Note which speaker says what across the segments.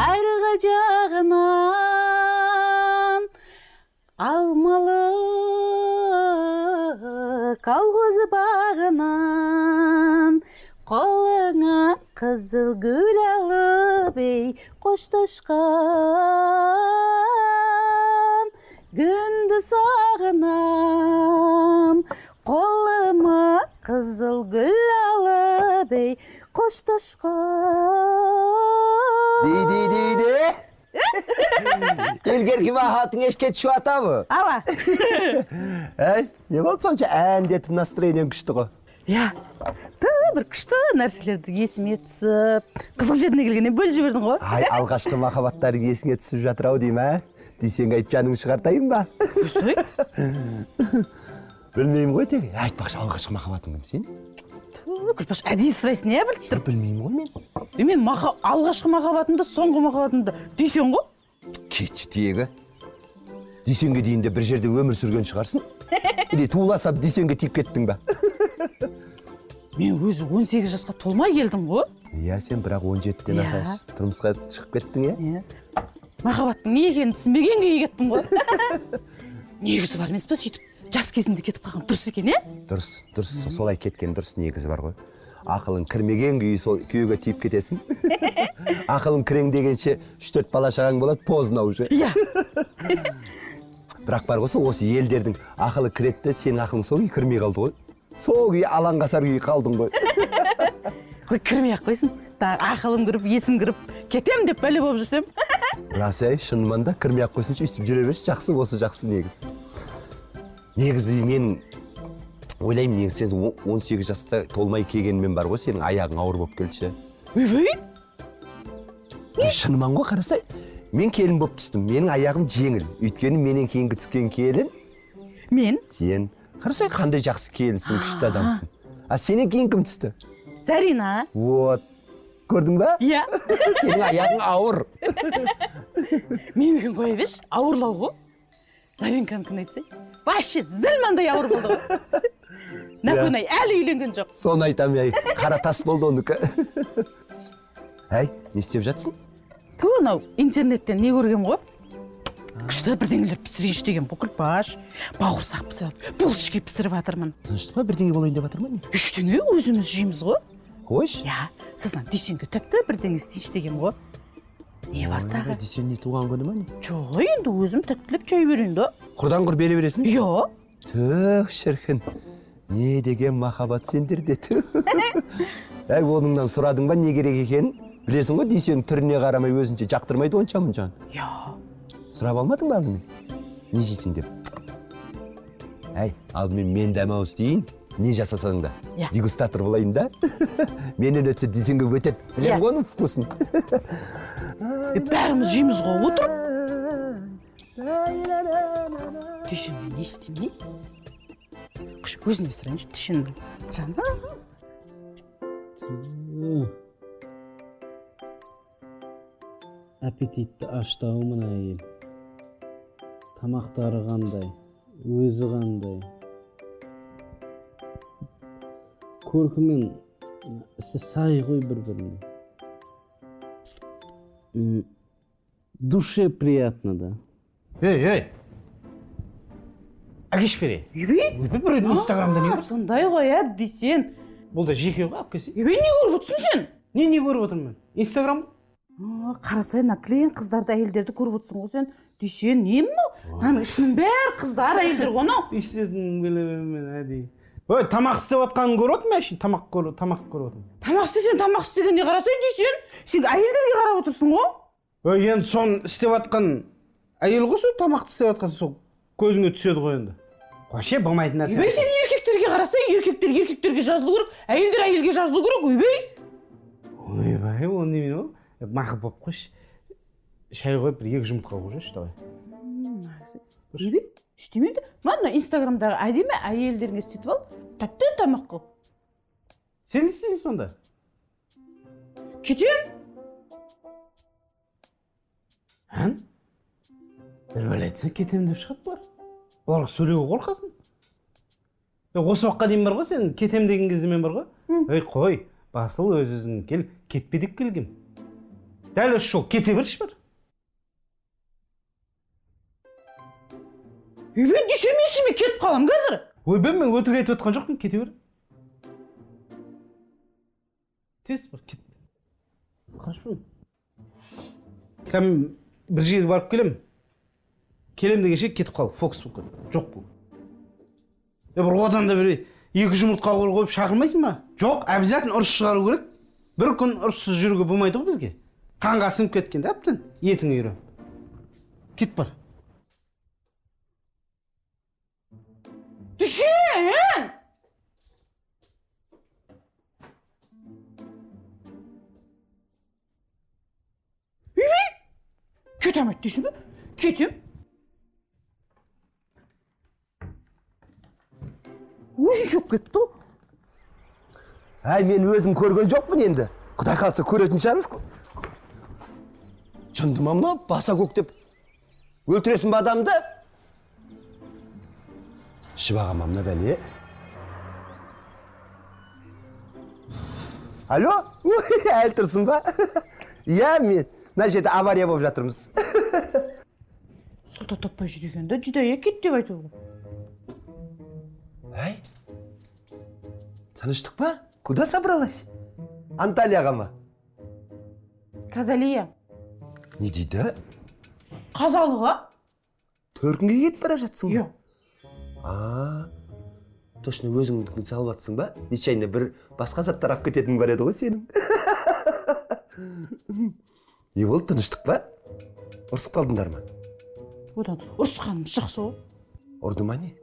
Speaker 1: Арғы жағынан алмалы колхоз бағынан қолыңа қызыл гүл алып ей қоштасқан күнді сағынам, қолыма қызыл гүл алып ей қоштасқан.
Speaker 2: Дей дей дей де. Илгерки махатың эшке түшүп атабы?
Speaker 1: Ава.
Speaker 2: Эй, не болды сонша әндетіп, настроениең күшті ғой?
Speaker 1: Иә, бір күшті нәрселерді есіме түсіп, қызық жеріне келгеннен бөліп жібердің ғой.
Speaker 2: Ай, алғашқы махаббаттарың есіңе түсіп жатыр ау деймін, ә? Десең айт, жаныңды шығартайын ба?
Speaker 1: Қойсай.
Speaker 2: Білмеймін ғой тегі. Айтпақшы, алғашқы махаббатың кім сен?
Speaker 1: Күлпаш, әдейі сұрайсың, иә, біліп тұрып?
Speaker 2: Білмеймін ғой мен.
Speaker 1: Е, мен алғашқы махаббатымды, соңғы махаббатымды Дүйсен ғой.
Speaker 2: Кетші тегі. Дүйсенге дейін де бір жерде өмір сүрген шығарсың? Или туыла сап Дүйсенге тиіп кеттің ба?
Speaker 1: Мен өзі 18 жасқа толмай келдім ғой.
Speaker 2: Иә, сен бірақ 17-ден
Speaker 1: Иә.
Speaker 2: аса тұрмысқа шығып кеттің, иә?
Speaker 1: Иә. Махаббаттың не екенін түсінбеген күйі кеттім ғой. Негізі бар емес па, сөйтіп жас кезінде кетіп қалған дұрыс екен, иә?
Speaker 2: Дұрыс, дұрыс, солай кеткен дұрыс, негізі бар ғой. Ақылың кірмеген күйі сол күйеуге тиіп кетесің. Ақылың кірең дегенше 3-4 бала шағаң болады, поздно уже.
Speaker 1: Иә.
Speaker 2: Бірақ бар ғой, сол осы елдердің ақылы кіреді де, сенің ақылың сол күйі кірмей қалды ғой. Сол күйі алаңғасар күйі қалдың ғой.
Speaker 1: Қой, кірмей ақ қойсын. Тағы ақылым кіріп, есім кіріп, кетем деп бәле болып жүрсем.
Speaker 2: Рас, әй, шынымен да кірмей ақ қойсыншы, өйстіп жүре берші, жақсы, осы жақсы негізі. Негізі мен ойлаймын, негізі сен 18 жаста толмай келгенмен бар ғой, сенің аяғың ауыр болып келді ше.
Speaker 1: Ойбай!
Speaker 2: Шынымен ғой, қарасай, мен келін болып түстім, менің аяғым жеңіл. Өйткені менен кейінгі түскен келін
Speaker 1: Мен?
Speaker 2: Сен. Қарасай, қандай жақсы келінсің, күшті адамсың. А сенен кейін кім түсті?
Speaker 1: Зарина.
Speaker 2: Вот. Көрдің ба?
Speaker 1: Иә.
Speaker 2: Сенің аяғың ауыр.
Speaker 1: Менікін қоя берші, ауырлау ғой. Заринканікін айтсай, вообще зілмандай ауыр болды ғой. Нәкөнай әлі үйленген жоқ.
Speaker 2: Соны айтамын, әй, қара тас болды оныкі. Әй, не істеп жатсың?
Speaker 1: Ту, анау интернеттен не көргем ғой? Күшті бірдеңелер пісірейінші деген ғой, Күлпаш. Бауырсақ пісіріп жатыр, булочки пісіріп жатырмын.
Speaker 2: Тыныштық па, бірдеңе болайын деп жатыр ма не?
Speaker 1: Ештеңе, өзіміз жейміз ғой.
Speaker 2: Қойшы.
Speaker 1: Иә, сосын Дүйсенге тәтті бірдеңе істейінші деген ғой. Не бар тағы?
Speaker 2: Дүйсен не, туған күні ма не?
Speaker 1: Жоқ, енді өзім тәттілеп жай берейін да.
Speaker 2: Құрдан құр бере бересің бе?
Speaker 1: Иә.
Speaker 2: Түх, шіркін. Не деген махаббат сендерде, түх. Әй, оныңнан сұрадың ба не керек екенін? Білесің ғой, Дүйсеннің түріне қарамай өзінше жақтырмайды онша мұншаны.
Speaker 1: Иә.
Speaker 2: Сұрап алмадың ба алдымен? Не жейсің деп? Әй, алдымен мен дәм ауыз тиейін, не жасасаң да.
Speaker 1: Иә.
Speaker 2: Дегустатор болайын да. Менен өтсе Дүйсенге өтеді. Білемін
Speaker 1: Иә.
Speaker 2: ғой оның вкусын.
Speaker 1: Е, бәріміз жейміз ғой отырып. Дүйсенге не істеймін, не? Қыш, өзіне сұрайыншы, Дүйсеннің жаным.
Speaker 3: Аппетитті ашты ау мына әйел. Тамақтары қандай, өзі қандай. Көркі мен ісі сай ғой бір-біріне. Душе приятно да.
Speaker 4: Ей, ей. Әкеш бере.
Speaker 1: Үйбей?
Speaker 4: Өйтпе, біреудің инстаграмда не
Speaker 1: А,
Speaker 4: көрсің?
Speaker 1: сондай ғой, ә, Дүйсен.
Speaker 4: Бұл да жеке ғой, алып келсе.
Speaker 1: Үйбей, не көріп отырсың сен?
Speaker 4: Не, не көріп отырмын мен? Инстаграм?
Speaker 1: А, қарасай, мына кілең қыздарды, әйелдерді көріп отырсың ғой сен. Дүйсен, не мынау? Мынаның ішінің бәрі қыздар, әйелдер ғой мынау.
Speaker 4: Не істедім келе мен әдейі. Ой, тамақ істеп жатқанын көріп отырмын мен әшейін, тамақ көріп отырмын.
Speaker 1: Тамақ істесең, тамақ істегеніне қарасай, Дүйсен. Сен әйелдерге қарап отырсың ғой.
Speaker 4: Ой, енді соны істеп жатқан әйел ғой, сол тамақты істеп жатқан, сол көзіңе түседі ғой енді. Вообще болмайтын нәрсе.
Speaker 1: Ойбай, сен еркектерге қарасай, еркектер еркектерге жазылу керек, әйелдер әйелге жазылу керек, ойбай.
Speaker 4: Ойбай, ол немене ол? Мақұл болып қойшы. Шай қойып бір екі жұмыртқа қойып жіберші, давай.
Speaker 1: Ойбай, істемейді. Мына инстаграмдағы әдемі әйелдеріңе істетіп ал, тәтті тамақ қыл.
Speaker 4: Сен не істейсің сонда?
Speaker 1: Кетем.
Speaker 4: Ән? Бір бәле айтсаң кетемін деп шығады бұлар. Бұларға сөйлеуге қорқасың. Осы уақытқа дейін бар ғой, сен кетем деген кезде мен бар ғой. Ей, қой, басыл, өз өзің кел, кетпе деп келгем. Дәл осы жол, кете берші бір.
Speaker 1: Үйбен дүйсемеші, мен кетіп қаламын қазір.
Speaker 4: Ойбай, мен өтірік айтып отқан жоқпын, кете бер. Тез бар, кет. Қарашпын. Кәм бір жерге барып келем. Келем дегенше кетіп қал, фокус болып кет. Жоқ бұл. Бір одан да бір екі жұмыртқа қойып шақырмайсың ба? Жоқ, обязательно ұрыс шығару керек. Бір күн ұрыссыз жүруге болмайды ғой бізге. Қанға сіңіп кеткен де әбден, етің үйреніп. Кет бар.
Speaker 1: Дүшен! Үйбей! Кетем айт дейсің бе? Кетем. Өзі шөп кетті ғой.
Speaker 2: Әй, мен өзім көрген жоқпын енді. Құдай қаласа көретін шығармыз. Жынды ма мынау? Баса көктеп. Өлтіресің бе адамды? Ішіп алған ба мына бәле? Алло? Әлі тұрсың ба? Иә, мен мына жерде авария болып жатырмыз.
Speaker 1: Сол да таппай жүр екен да, жүдә кет деп айту ғой.
Speaker 2: Әй, тыныштық па? Куда собралась? Анталияға ма?
Speaker 1: Казалия.
Speaker 2: Не дейді?
Speaker 1: Қазалыға.
Speaker 2: Төркінге кетіп бара жатсың ба?
Speaker 1: Иә.
Speaker 2: А, точно өзіңдікін салып жатсың ба? Нечаянно бір басқа заттар алып кететінің бар еді ғой сенің. Не болды, тыныштық па? Ұрысып қалдыңдар ма?
Speaker 1: Одан ұрысқаным жақсы ғой.
Speaker 2: Ұрды ма не?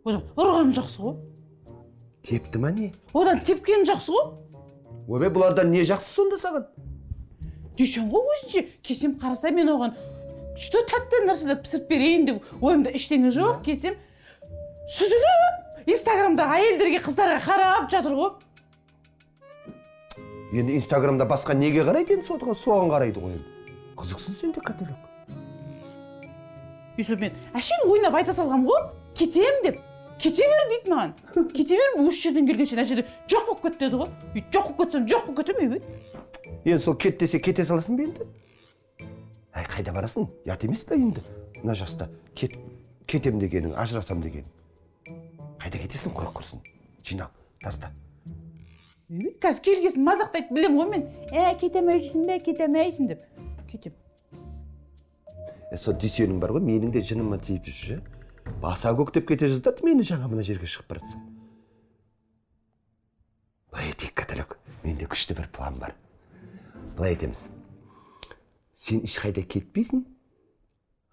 Speaker 1: Одан ұрғаным жақсы ғой.
Speaker 2: Тепті ма не?
Speaker 1: Одан тепкенім жақсы ғой.
Speaker 2: Ойбай, бұлардан не жақсы сонда саған?
Speaker 1: Дүйсен ғой өзінше, кесем қараса мен оған күшті тәтті нәрселер пісіріп берейін деп ойымда ештеңе жоқ, кесем сүзіліп инстаграмда әйелдерге, қыздарға қарап жатыр ғой.
Speaker 2: Енді инстаграмда басқа неге қарайды енді, соған қарайды ғой енді. Қызықсың сен де, каталог.
Speaker 1: Юсуп, мен әшейін ойнап айта салғам ғой, кетем деп. Кете бер дейді маған. Кете бер, осы жерден келгенше ана жерде жоқ болып кет деді ғой. Үй, жоқ болып кетсем, жоқ болып кетемін, ойбай.
Speaker 2: Енді сол кет десе кете саласың ба енді? Әй, қайда барасың? Ұят емес пе енді? Мына жаста кетем дегенің, ажырасам дегенің. Қайда кетесің, қой құрсын. Жинал, таста.
Speaker 1: Ойбай, қазір келгесін мазақтайды, білем ғой мен. Ә, кете алмайсың ба, кете алмайсың деп. Кетем.
Speaker 2: Сол дүйсенің бар ғой, менің де жыныма тиіп жүрші. Баса көктеп кете жаздады мені жаңа мына жерге шығып бара жатсам. Былай етейік, каталог. Менде күшті бір план бар. Былай етеміз. Сен ешқайда кетпейсің,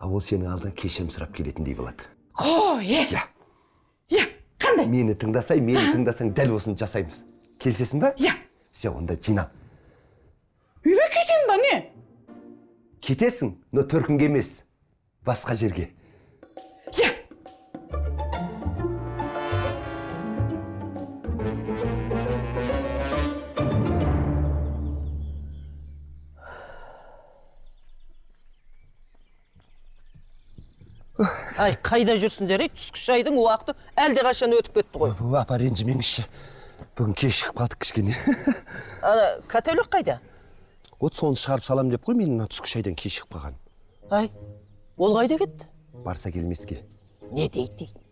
Speaker 2: а ол сенің алдыңа кешірім сұрап келетіндей болады.
Speaker 1: Қой, е.
Speaker 2: Иә.
Speaker 1: Иә, қандай?
Speaker 2: Мені тыңдасай, мені тыңдасаң дәл осыны жасаймыз. Келісесің ба?
Speaker 1: Иә.
Speaker 2: Все, онда жинал.
Speaker 1: Үйге кетемін ба, не?
Speaker 2: Кетесің, но төркінге емес, басқа жерге.
Speaker 1: Иә.
Speaker 5: Ай, қайда жүрсіңдер, ей? Түскі шайдың уақыты әлдеқашан өтіп кетті ғой.
Speaker 2: Ойбай, апа, ренжімеңізші. Бүгін кешігіп қалдық кішкене.
Speaker 5: Ана, каталог қайда?
Speaker 2: Вот соны шығарып салам деп қой, мен мына түскі шайдан кешігіп қалғаным.
Speaker 5: Ай, ол қайда кетті?
Speaker 2: Барса келмеске.
Speaker 5: Не дейді дейді?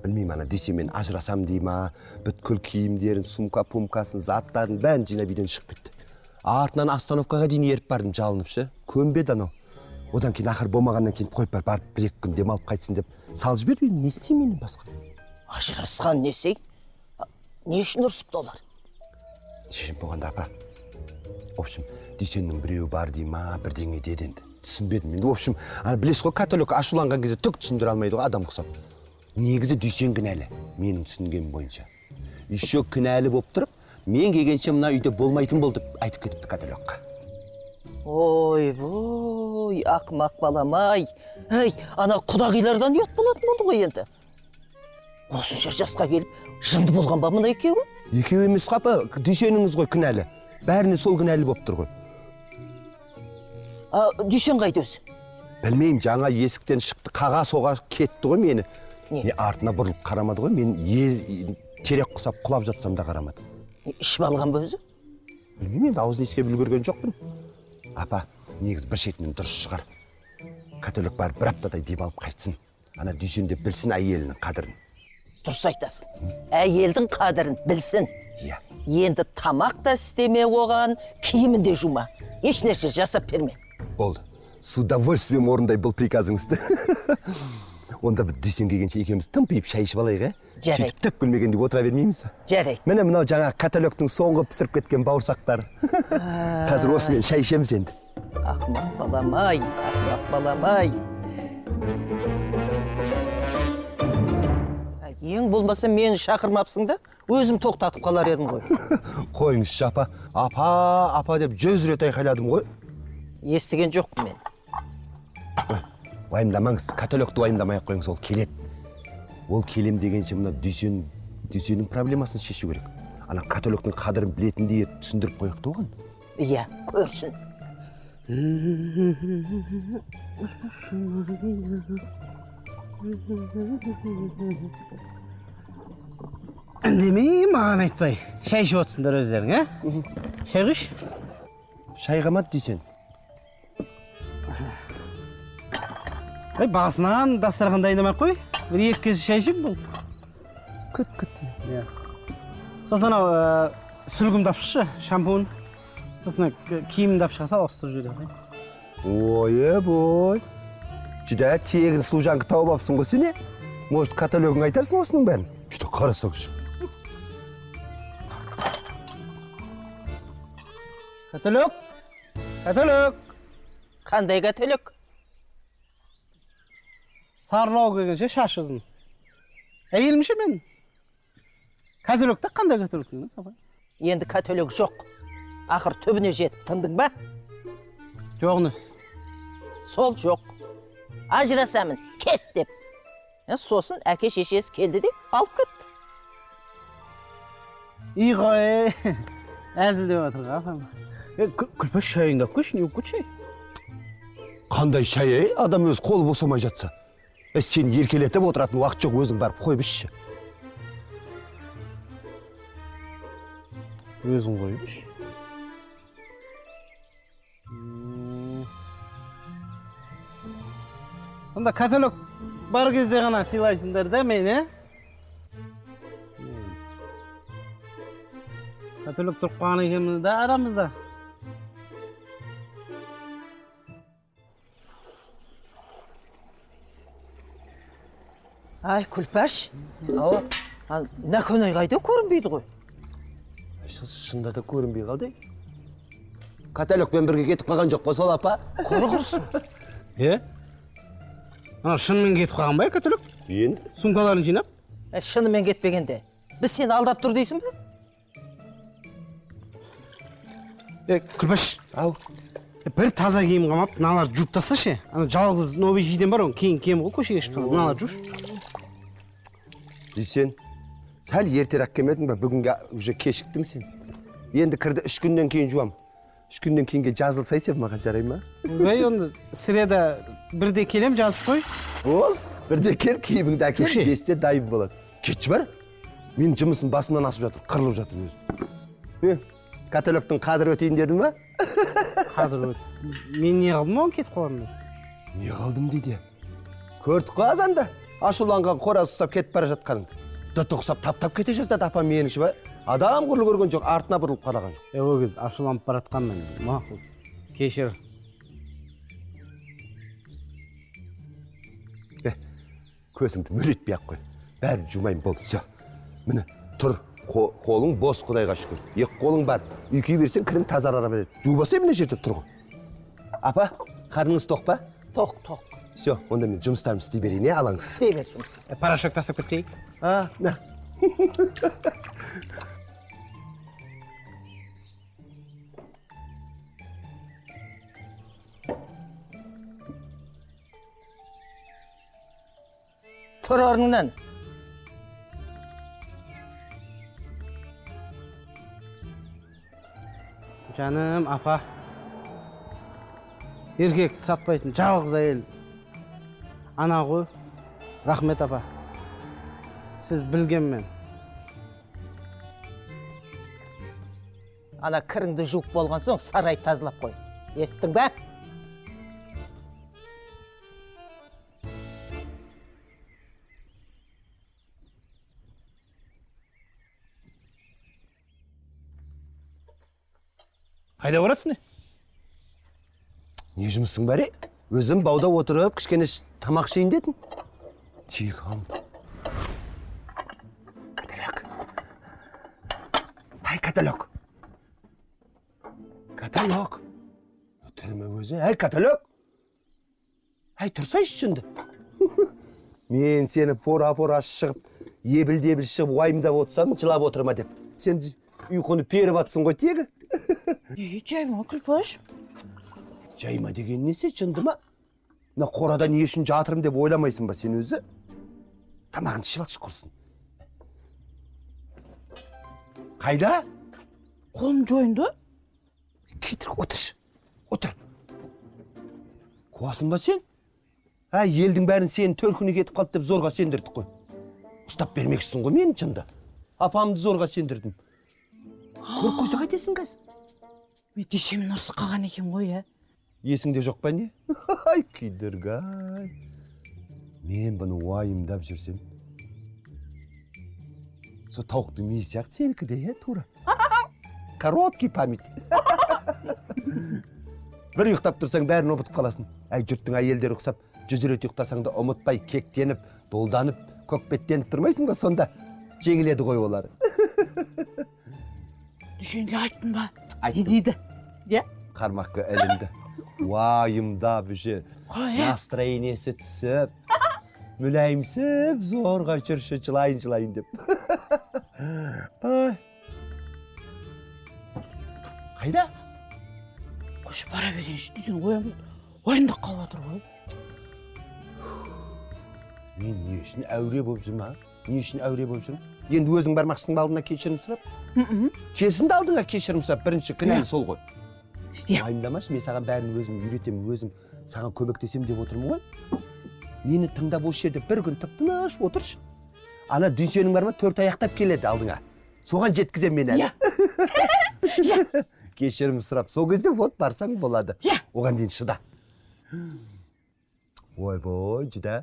Speaker 2: Білмеймін, ана дүйсенмен ажырасам дей ма, бүткіл киімдерін, сумка-пумкасын, заттарын бәрін жинап үйден шығып кетті. Артынан остановкаға дейін еріп бардым жалынып ше. Көнбеді анау. Одан кейін ақыры болмағаннан кейін қойып бар, барып бір екі күн демалып қайтсын деп салып жіберіп енді не істеймін мен басқа?
Speaker 5: Ажырасқан несі? Не үшін ұрысыпты олар?
Speaker 2: Шешім болғанда апа. В общем, Дүйсеннің біреуі бар дей ма, бірдеңе деді енді. Түсінбедім енді. В общем, ана білесіз ғой, католик ашуланған кезде түк түсіндіре алмайды ғой адам құсап. Негізі Дүйсен кінәлі, менің түсінгенім бойынша. Еще кінәлі болып тұрып, мен келгенше мына үйде болмайтын болды деп айтып кетіпті католикқа.
Speaker 5: Ойбой, ақымақ балам-ай. Әй, ана құдағилардан ұят болатын болды ғой енді. Осынша жасқа келіп, жынды болған ба мына екеуі?
Speaker 2: Екеуі емес қой, апа, Дүйсеніңіз ғой кінәлі. Бәріне сол кінәлі болып тұр ғой.
Speaker 5: А, Дүйсен қайда өзі?
Speaker 2: Білмеймін, жаңа есіктен шықты, қаға соға кетті ғой мені.
Speaker 5: Не?
Speaker 2: Не, артына бұрылып қарамады ғой. Мен ел терек құсап құлап жатсам да қарамады.
Speaker 5: Не, ішіп алған ба өзі?
Speaker 2: Білмеймін енді, аузын иіскеп үлгерген жоқпын. Апа, негізі бір шетінен дұрыс шығар. Католик барып бір аптадай демалып қайтсын. Ана Дүйсен де білсін әйелінің қадірін.
Speaker 5: Дұрыс айтасың. Әйелдің қадірін білсін.
Speaker 2: Иә.
Speaker 5: Енді тамақ та істеме оған, киімін де жума. Еш нәрсе жасап берме.
Speaker 2: Болды. С удовольствием орындай бұл приказыңызды. Онда бір Дүйсен келгенше екеуміз тымпиып шай ішіп алайық, ә?
Speaker 5: Жарайды.
Speaker 2: Сөйтіп түк білмегендей отыра бермейміз ба?
Speaker 5: Жарайды.
Speaker 2: Міне, мынау жаңа каталогтың соңғы пісіріп кеткен бауырсақтары. Қазір осымен шай ішеміз енді.
Speaker 5: Ақымақ балам ай, ақымақ балам ай. Ең болмаса мені шақырмапсың да, өзім тоқтатып қалар едім ғой.
Speaker 2: Қойыңызшы, апа. Апа, апа деп 100 рет айқайладым ғой.
Speaker 5: Естіген жоқпын мен.
Speaker 2: Уайымдамаңыз, каталогты уайымдамай ақ қойыңыз, ол келеді. Ол келем дегенше мына Дүйсеннің проблемасын шешу керек. Ана каталогтың қадірін білетіндей етіп түсіндіріп қояйық та оған.
Speaker 5: Иә, көрсін.
Speaker 4: Үндемей, маған айтпай шай ішіп отырсыңдар өздерің, ә? Шай құйшы.
Speaker 2: Шай қамады, Дүйсен.
Speaker 4: Ей, басынан дастархан дайындамай ақ қой. Бір екі кесе шай ішіп болды.
Speaker 2: Күт, күт.
Speaker 4: Иә. Сосын анау сүлгімді алып шықшы, шампунь. Сосын киімімді алып шыға сал, ауыстырып жіберейін.
Speaker 2: Ой, бой. Жүдә тегін служанка тауып алыпсың ғой сен, е? Может, каталогыңа айтарсың осының бәрін? Жүдә қарасаңшы.
Speaker 4: Каталог! Каталог!
Speaker 5: Қандай каталог?
Speaker 4: Сарылау келгенше шашы ұзын. Әйелім ше мен? Каталог та қандай каталог деймін, Сапай?
Speaker 5: Енді каталог жоқ. Ақыр түбіне жетіп тындың ба?
Speaker 4: Жоқ несі.
Speaker 5: Сол жоқ. Ажырасамын, кет деп. Сосын әке шешесі келді де алып кетті.
Speaker 4: Үй ғой, әзілдеп отыр ғой апам. Күлпеш, шайыңды алып келші, не болып кетті шай?
Speaker 2: Қандай шай, ей? Адам өз қолы босамай жатса. Сен еркелетіп отыратын уақыт жоқ, өзің барып қойып ішші.
Speaker 4: Өзің қойып іш. Сонда каталог бар кезде ғана сыйлайсыңдар да мені, ә? Каталог тұрып қалған екенбіз да арамызда.
Speaker 5: Ай, Күлпаш. Ал Нәкөнай қайда көрінбейді ғой?
Speaker 2: Шынында да көрінбей қалды. Каталогпен бірге кетіп қалған жоқ па сол апа?
Speaker 5: Құры құрсын.
Speaker 4: Е? Анау шынымен кетіп қалған ба каталог?
Speaker 2: Енді?
Speaker 4: Сумкаларын жинап?
Speaker 5: Шынымен кетпегенде. Біз сені алдап тұр дейсің бе?
Speaker 4: Күлпаш.
Speaker 2: Ау.
Speaker 4: Бір таза киім қалмапты, мыналарды жуып тасташы. Ана жалғыз новый жиден бар, оның кейін кием ғой көшеге шыққанда. Мыналарды жушы.
Speaker 2: Дүйсен, сәл ертерек келмедің бе? Бүгінге уже кешіктің сен. Енді кірді 3 күннен кейін жуам. 3 күннен кейінге жазылсай сен маған, жарай ма?
Speaker 4: Ой, онда среда бірде келем, жазып қой.
Speaker 2: Ол, бірде кел, киіміңді әкел,
Speaker 4: Көше.
Speaker 2: 5-те дайын болады. Кетші бар. Менің жұмысым басымнан асып жатыр, қырылып жатыр өзі. Каталогтың қадірі өтейін дедің ба?
Speaker 4: Қадірі өт. Мен не қылдым оған, кетіп қаламын мен?
Speaker 2: Не қылдым дейді. Көрдік қой азанда. Ашуланған қораз ұстап кетіп бара жатқаныңды. Дыты ұқсап таптап кете жаздады апам мені ше. Адам құрлы көрген жоқ, артына бұрылып қараған жоқ.
Speaker 4: Ол кез ашуланып бара жатқанмын. Мақұл. Кешір.
Speaker 2: Көзіңді мөлитпей ақ қой. Бәрін жумаймын, болды, всё. Міне, тұр, қолың бос, Құдайға шүкір. Екі қолың бар. Үйкей берсең, кірің тазара береді. Жубасай мына жерде тұр ғой. Апа, қарныңыз тоқ па?
Speaker 5: Тоқ, тоқ.
Speaker 2: Всё, онда мен жұмыстарымды істей берейін, е, алаңсыз.
Speaker 5: Істей бер жұмысын.
Speaker 4: Порошок тастап кетсей.
Speaker 2: А, на.
Speaker 5: Тұр орныңнан.
Speaker 4: Жаным, апа. Еркекті сатпайтын жалғыз әйел. Ана ғой. Рахмет, апа. Сіз білгенмен.
Speaker 5: Ана кіріңді жуып болған соң сарай тазалап қой. Естің бе?
Speaker 4: Қайда барасың не?
Speaker 2: Не жұмысың бар, е? Өзім бауда отырып, кішкене тамақ ішейін дедім. Тек алды. Каталог. Ай, каталог. Каталог. Түрме өзі. Әй, каталог. Әй, тұрсайшы жынды. Мен сені пора-пора шығып, ебіл-дебіл шығып, уайымдап отырсам, жылап отырма деп. Сен ұйқыны періп атсың ғой тегі.
Speaker 1: Неге жайма, Күлпаш?
Speaker 2: Жайма деген несі, жынды ма? Мына қорада не үшін жатырмын деп ойламайсың ба сен өзі? Тамағын ішіп алшы құрсын. Қайда?
Speaker 1: Қолым жойынды.
Speaker 2: Кетір, отыршы. Отыр. Қуасың ба сен? Әй, елдің бәрін сенің төркіні кетіп қалды деп зорға сендірдік қой. Ұстап бермекшісің ғой мені жынды. Апамды зорға сендірдім. Көріп қойса қайтесің қазір?
Speaker 1: Мен дүйсенмен ұрысып қалған екен ғой, ә?
Speaker 2: Есіңде жоқ па не? Ай, күйдіргі-ай. Мен бұны уайымдап жүрсем. Сол тауықтың миы сияқты сенікі де, е, тура. Короткий память. Бір ұйықтап тұрсаң бәрін ұмытып қаласың. Әй, жұрттың әйелдері ұқсап, 100 рет ұйықтасаң да ұмытпай, кектеніп, долданып, көкбеттеніп тұрмайсың ба сонда? Жеңіледі ғой олар.
Speaker 1: Дүйсенге айттың ба?
Speaker 2: Айттым.
Speaker 1: Не дейді? Иә?
Speaker 2: Қармаққа ілінді. Уайымдап уже.
Speaker 1: Қой, ә?
Speaker 2: Настроениесі түсіп, мүләйімсіп зорға жүрші, жылайын жылайын деп. Ай. Қайда?
Speaker 1: Қойшы, бара берейінші, Дүйсен ояндап қалып жатыр ғой.
Speaker 2: Мен не үшін әуре болып жүрмін, а? Не үшін әуре болып жүрмін? Енді өзің бармақшысың ба алдына кешірім сұрап? Келсін де алдыңа кешірім сұрап, бірінші кінәлі сол ғой.
Speaker 1: Иә.
Speaker 2: Уайымдамашы, мен саған бәрін өзім үйретемін, өзім саған көмектесемін деп отырмын ғой. Мені тыңдап осы жерде бір күн тып-тыныш отыршы. Ана Дүйсенің бар ма, 4 аяқтап келеді алдыңа. Соған жеткіземін мен әлі.
Speaker 1: Иә.
Speaker 2: Кешірім сұрап, сол кезде вот барсаң болады.
Speaker 1: Иә.
Speaker 2: Оған дейін шыда. Ойбой, жүдә.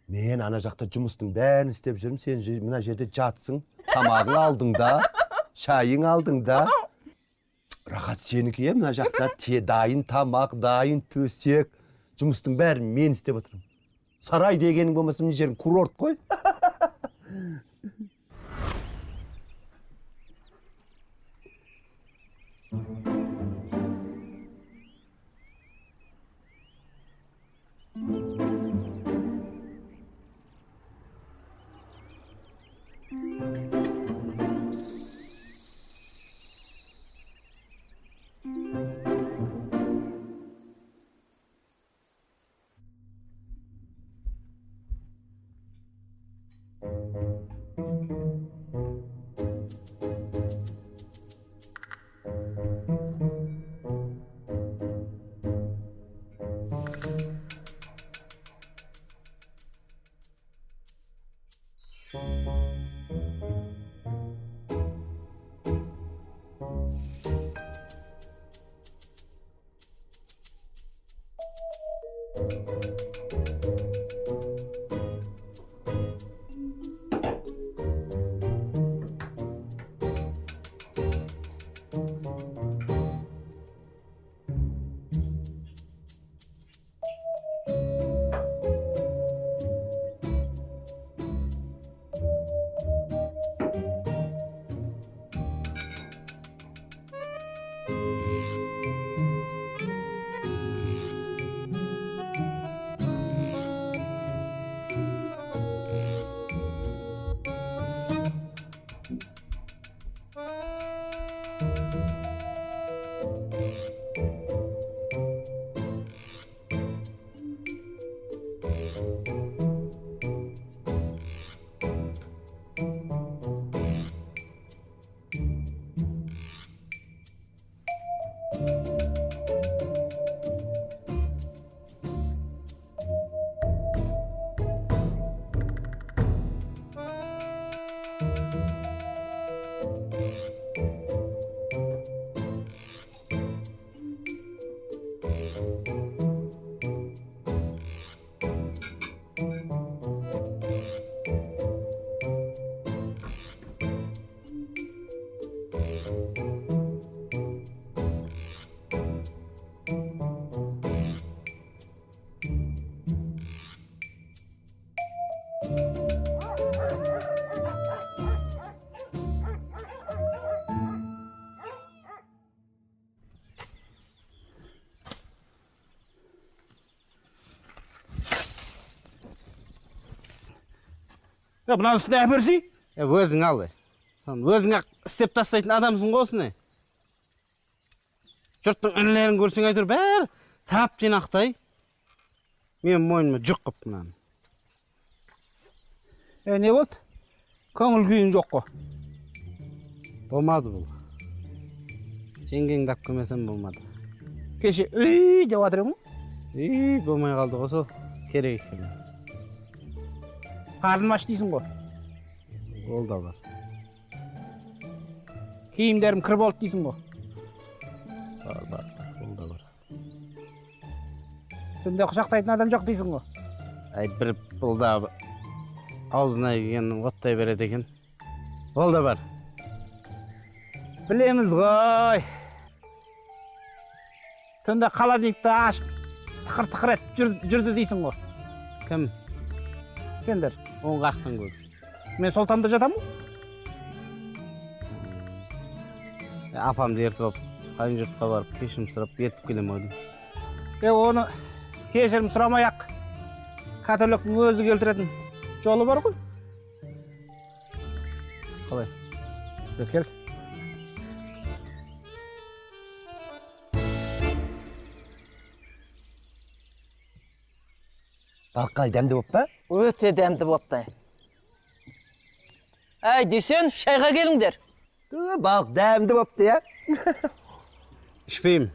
Speaker 2: Мен ана жақта жұмыстың бәрін істеп жүрмін, сен мына жерде жатсың, тамағың алдыңда, шайың алдыңда. Рахат сенікі, е, мына жақта дайын тамақ, дайын төсек, жұмыстың бәрін мен істеп отырмын. Сарай дегенің болмаса мына жерің курорт қой.
Speaker 4: Е, мынаның үстіне әперсей.
Speaker 3: Е, өзің ал, е. Соны өзің ақ істеп тастайтын адамсың ғой осыны. Жұрттың інілерін көрсең, әйтеуір бәрі тап тинақтай. Мен мойныма жүк қылып мынаны.
Speaker 4: Е, не болды? Көңіл күйің жоқ қой.
Speaker 3: Болмады бұл. Жеңгеңді алып келмесем, болмады.
Speaker 4: Кеше үй деп жатыр едің ғой.
Speaker 3: Үй, болмай қалды ғой сол. Керек екен.
Speaker 4: Қарным аш дейсің ғой.
Speaker 3: Ол да бар.
Speaker 4: Киімдерім кір болды дейсің ғой.
Speaker 3: Бар, бар, ол да бар.
Speaker 4: Түнде құшақтайтын адам жоқ дейсің ғой.
Speaker 3: Әй, бір бұл да аузына келгенін оттай береді екен. Ол да бар.
Speaker 4: Білеміз ғой. Түнде холодильникті ашып, тықыр тықыр етіп жүрді дейсің ғой.
Speaker 3: Кім?
Speaker 4: Сендер.
Speaker 3: Оң қақтың көрді.
Speaker 4: Мен Солтанда жатамын ғой.
Speaker 3: Апамды ертіп алып, қайын жұртқа барып, кешірім сұрап, ертіп келемін ау деймін.
Speaker 4: Е, оны кешірім сұрамай ақ католиктің өзі келтіретін жолы бар ғой.
Speaker 3: Қалай?
Speaker 4: Бері кел.
Speaker 2: Балық қалай, дәмді болып па?
Speaker 5: Өте дәмді болыпты. Әй, Дүйсен, шайға келіңдер.
Speaker 2: Ту, балық дәмді болыпты, иә?
Speaker 3: Ішпеймін.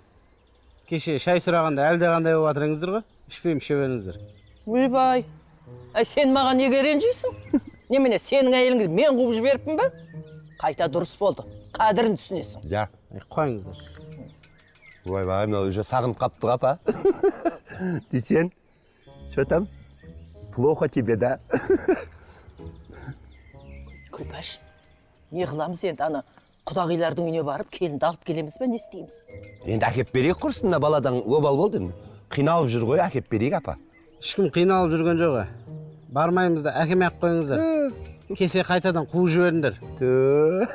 Speaker 3: Кеше шай сұрағанда әлде қандай болып жатыр ғой. Ішпеймін, іше беріңіздер.
Speaker 5: Ойбай, әй, сен маған неге ренжисің? Немене, сенің әйеліңді мен қуып жіберіппін ба? Қайта дұрыс болды, қадірін түсінесің.
Speaker 2: Ja.
Speaker 3: Әй, қойыңыздар.
Speaker 2: Ойбай, мынау уже сағынып қалыпты ғой, апа. Дүйсен, что там? Плохо тебе, да?
Speaker 5: Күлпаш, не қыламыз енді? Ана құдағилардың үйіне барып, келінді алып келеміз бе, не істейміз?
Speaker 2: Енді әкеп берейік құрсын, мына баладан обал болды енді. Қиналып жүр ғой, әкеп берейік, апа.
Speaker 3: Ешкім қиналып жүрген жоқ. Ә. Бармаймыз да, әкеме ақ қойыңыздар. Кесе қайтадан қуып жіберіңдер.
Speaker 2: Ту.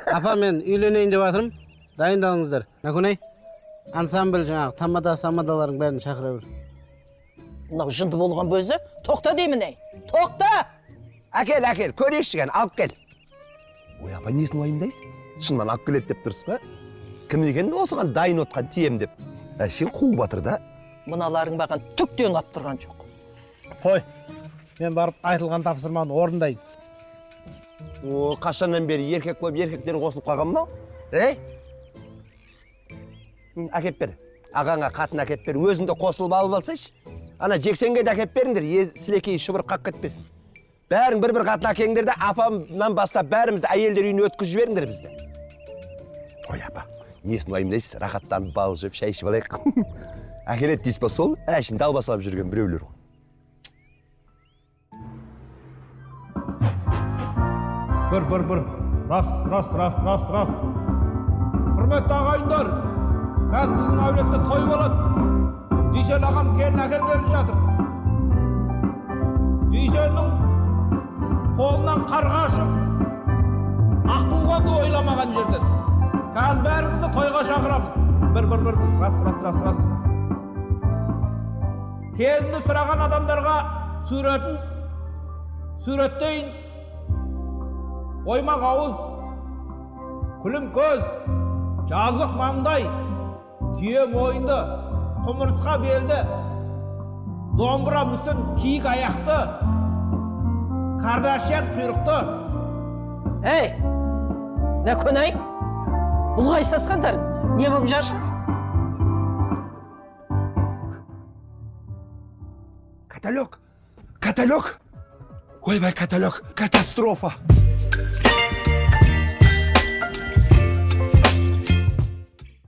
Speaker 3: Апа, мен үйленейін деп жатырмын. Дайындалыңыздар. Мәкөнай, ансамбль жаңағы тамада самадалардың бәрін шақыра бер.
Speaker 5: Мынау жынды болған өзі, тоқта деймін, әй. Тоқта!
Speaker 2: Әкел, әкел, көрейікші кәне, алып кел. Ой, апа, несін уайымдайсың? Шынымен алып келеді деп тұрсыз ба? Кім екен осыған дайын отқан тием деп? Әшейін қуып жатыр да.
Speaker 5: Мыналарың маған түк те ұнап тұрған жоқ.
Speaker 4: Қой, мен барып айтылған тапсырманы орындайын.
Speaker 2: О, қашаннан бері еркек болып еркектер қосылып қалған мынау? Ей? Әкеп бер. Ағаңа қатын әкеп бер. Өзің де қосылып алып алсайшы. Ана Жексенге де әкеп беріңдер, сілекейі шұбырып қап кетпесін. Бәрің бір-бір қатын әкеңдер де, апамнан бастап бәрімізді әйелдер үйіне өткізіп жіберіңдер бізді. Ой, апа, несін уайымдайсыз? Рахаттанып балық жеп, шай ішіп алайық. Әкеледі дейсіз ба сол? Әшейін далбасалап жүрген біреулер ғой.
Speaker 6: Бір, бір, бір. Рас, рас, рас, рас, рас. Құрметті ағайындар, қазір біздің әулетте той болады. Дүйсен ағам келін әкелгелі жатыр. Дүйсеннің қолынан қарға ұшып, ақ туғанды ойламаған жерден. Қазір бәріңізді тойға шақырамыз. Бір, бір, бір, рас, рас, рас, рас. Келінді сұраған адамдарға суретін суреттейін. Оймақ ауыз, күлім көз, жазық маңдай, түйе мойынды, құмырсқа белді, домбыра мүсін киік аяқты, Кардашьян құйрықты.
Speaker 5: Әй, Нәкөнай, бұл қай сасқандар? Не болып жатыр?
Speaker 2: Каталог, каталог. Ойбай, каталог, катастрофа.